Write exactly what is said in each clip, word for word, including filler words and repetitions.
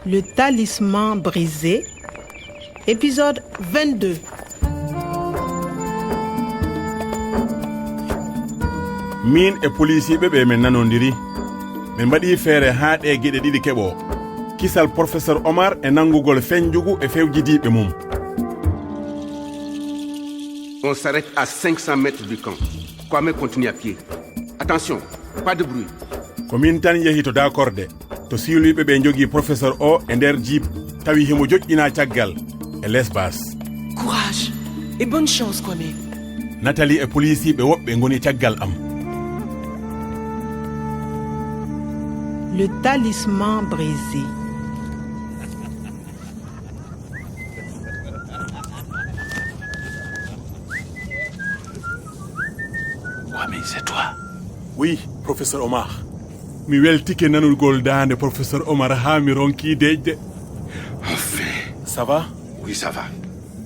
Le talisman brisé, épisode vingt-deux. Miin e polisiiɓe ɓe, min nanondiri. Min mbaɗi feere haa ɗee geɗe ɗiɗi keɓoo. Kisal Professeur Omar e nanngugol fenjugu e fewjidiiɓe mum. On s'arrête à cinq cents mètres du camp. Kwame continue à pied. Attention, pas de bruit. Ko min tan yehi to daakorde, to siiluyɓe ɓe njogii professeur o e nder jeep, tawi himo joƴƴinaa caggal e les bas. Courage et bonne chance, Kwame. Nathalie e polisiiɓe woɓɓe ngoni caggal am. Le talisman brisé. Kwame, c'est toi. Oui, professeur Omar. Mi weltike nanugol daande professeur Omar haa mi ronki deƴde. Enfin. Ça va? Oui, ça va.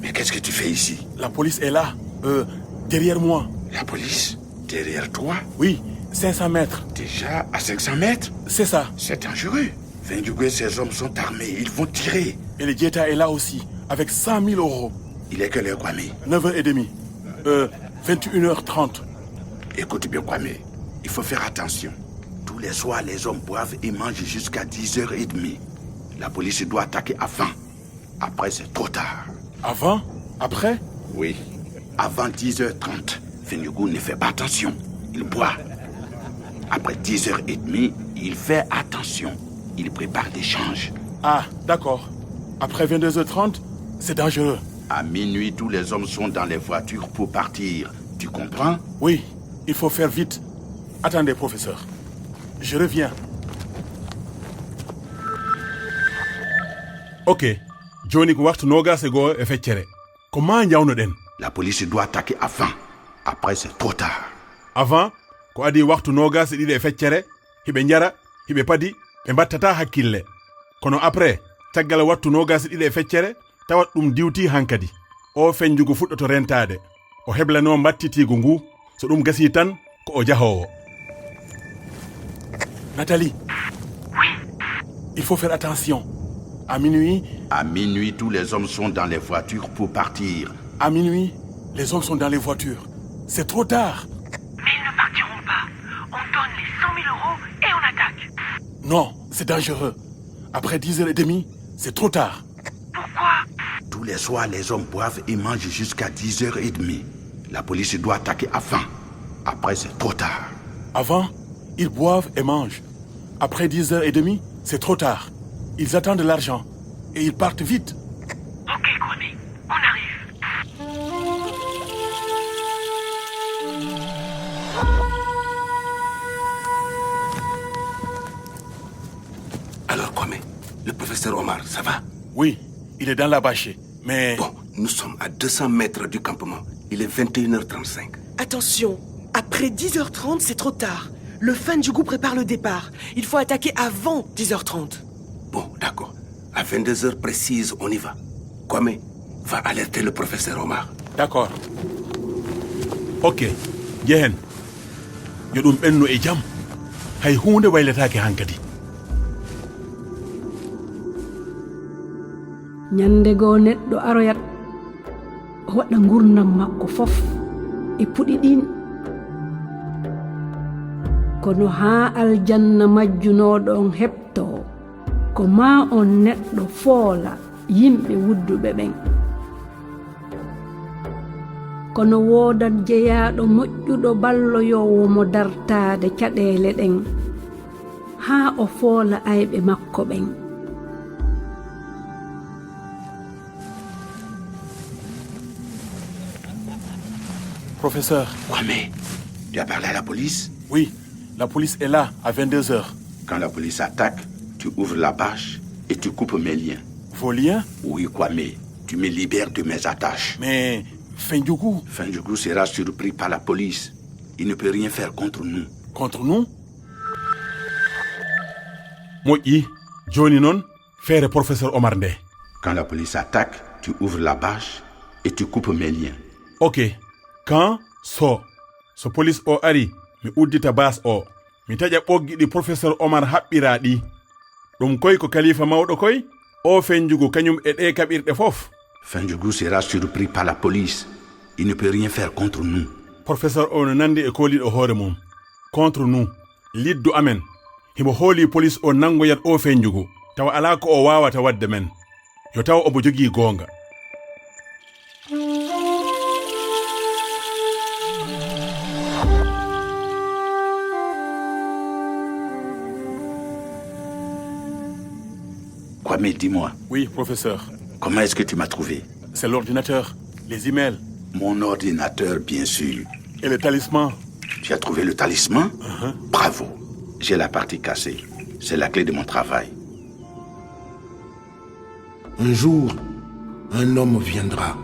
Mais qu'est-ce que tu fais ici? La police est là, euh, derrière moi. La police? Derrière toi? Oui, cinq cents mètres. Déjà à cinq cents mètres? C'est ça. C'est dangereux. Fendjougou et ses hommes sont armés, ils vont tirer. Et le Dieta est là aussi, avec cent mille euros. Il est quelle heure, Kwame? Neuf heures et demie. Euh, vingt et une heures trente. Écoute bien, Kwame, il faut faire attention. Tous les soirs, les hommes boivent et mangent jusqu'à dix heures et demie. La police doit attaquer avant. Après, c'est trop tard. Avant? Après? Oui. Avant dix heures trente, Fendjougou ne fait pas attention. Il boit. Après dix heures et demie, il fait attention. Il prépare des changes. Ah, d'accord. Après vingt-deux heures trente, c'est dangereux. À minuit, tous les hommes sont dans les voitures pour partir. Tu comprends? Oui, il faut faire vite. Attendez, professeur. Je reviens. Ok. Jooni ko waxtu noogaas e goo e feccere. Ko maa njawnoɗen. La police doit attaquer avant. Après, c'est trop tard. Avant, ko adii waxtu noogaas e ɗiɗi e feccere, hiɓe njara, hiɓe padi, ɓe mbattataa hakkille. Kono après, caggal waxtu noogaas e ɗiɗi e feccere, tawat ɗum diwtii hankadi. O fenjugu fuɗɗoto rentaade. O heblanoo mbattitiigu ngu, so ɗum gasii tan, ko o jahoowo. Nathalie. Oui. Il faut faire attention. À minuit. À minuit, tous les hommes sont dans les voitures pour partir. À minuit, les hommes sont dans les voitures. C'est trop tard. Mais ils ne partiront pas. On donne les cent mille euros et on attaque. Non, c'est dangereux. Après dix heures et demie, c'est trop tard. Pourquoi? Tous les soirs, les hommes boivent et mangent jusqu'à dix heures et demie. La police doit attaquer avant. Après, c'est trop tard. Avant, ils boivent et mangent. Après dix heures et demie, c'est trop tard. Ils attendent l'argent et ils partent vite. Ok, Kwame, on arrive. Alors, Kwame, le professeur Omar, ça va? Oui, il est dans la bâchée, mais... Bon, nous sommes à deux cents mètres du campement. Il est vingt et une heures trente-cinq. Attention, après dix heures trente, c'est trop tard. Le Fendjougou prépare le départ. Il faut attaquer avant dix heures trente. Bon, d'accord. À vingt-deux heures précises, on y va. Kwame, va alerter le professeur Omar. D'accord. Ok, njehen. Yo ɗum ɓennu e jam. Hay huunde waylataake hankadi. Ñande goo neɗɗo aroyat, o waɗa ngurndan makko fof e puɗi ɗin. Kono haa aljanna majjunooɗo on heɓtoo, ko maa on neɗɗo foola yimɓe wudduɓe ɓen. Kono woodat jeyaaɗo moƴƴuɗo balloyoowo mo dartaade caɗeele ɗen, haa o foola ayɓe makko ɓen. Professeur. Kwame, tu as parlé à la police? Oui, la police est là à vingt-deux heures. Quand la police attaque, tu ouvres la bâche et tu coupes mes liens. Vos liens? Oui, Kwame, tu me libères de mes attaches. Mais Fendjougou? Fendjougou sera surpris par la police. Il ne peut rien faire contre nous. Contre nous? Moƴƴi, jooni noon, feere professeur Omar nde. Quand la police attaque, tu ouvres la bâche et tu coupes mes liens. Ok, quand, so, so police o ari, mi uddita bas o, mi taƴa ɓoggi ɗi professeur Omar haɓɓiraa ɗi. Ɗum koy ko kalifa mawɗo koy, o Fenjugu kañum e ɗe kaɓirɗe fof. Fenjugu sera surpris par la police. Il ne peut rien faire contre nous. Professeur o no nandi e kooliiɗo hoore mum. Contre nous, liddu amen. Himo hooli police o nanngoyat o Fenjugu, tawa alaa ko o waawata waɗde men. Yo taw omo jogii goonga. Kwame, dis-moi, Oui, professeur. Comment est-ce que tu m'as trouvé? C'est l'ordinateur, les emails. Mon ordinateur, bien sûr. Et le talisman. Tu as trouvé le talisman? Bravo. J'ai la partie cassée. C'est la clé de mon travail. Un jour, un homme viendra.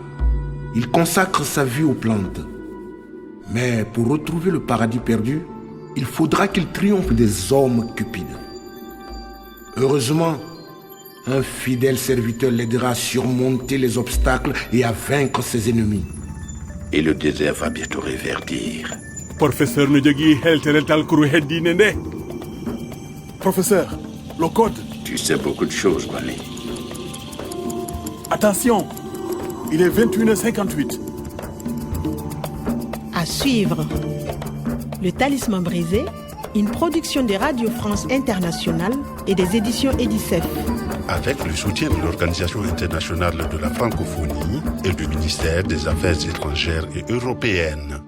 Il consacre sa vie aux plantes. Mais pour retrouver le paradis perdu, il faudra qu'il triomphe des hommes cupides. Heureusement, un fidèle serviteur l'aidera à surmonter les obstacles et à vaincre ses ennemis. Et le désert va bientôt reverdir. Professeur no jogii heltere talkuru heddiinde nde. Professeur, le code. Tu sais beaucoup de choses, Kwame. Attention, il est vingt et une heures cinquante-huit. À suivre. Le Talisman brisé, une production de Radio France Internationale et des éditions Edicef. Avec le soutien de l'Organisation internationale de la francophonie et du ministère des Affaires étrangères et européennes.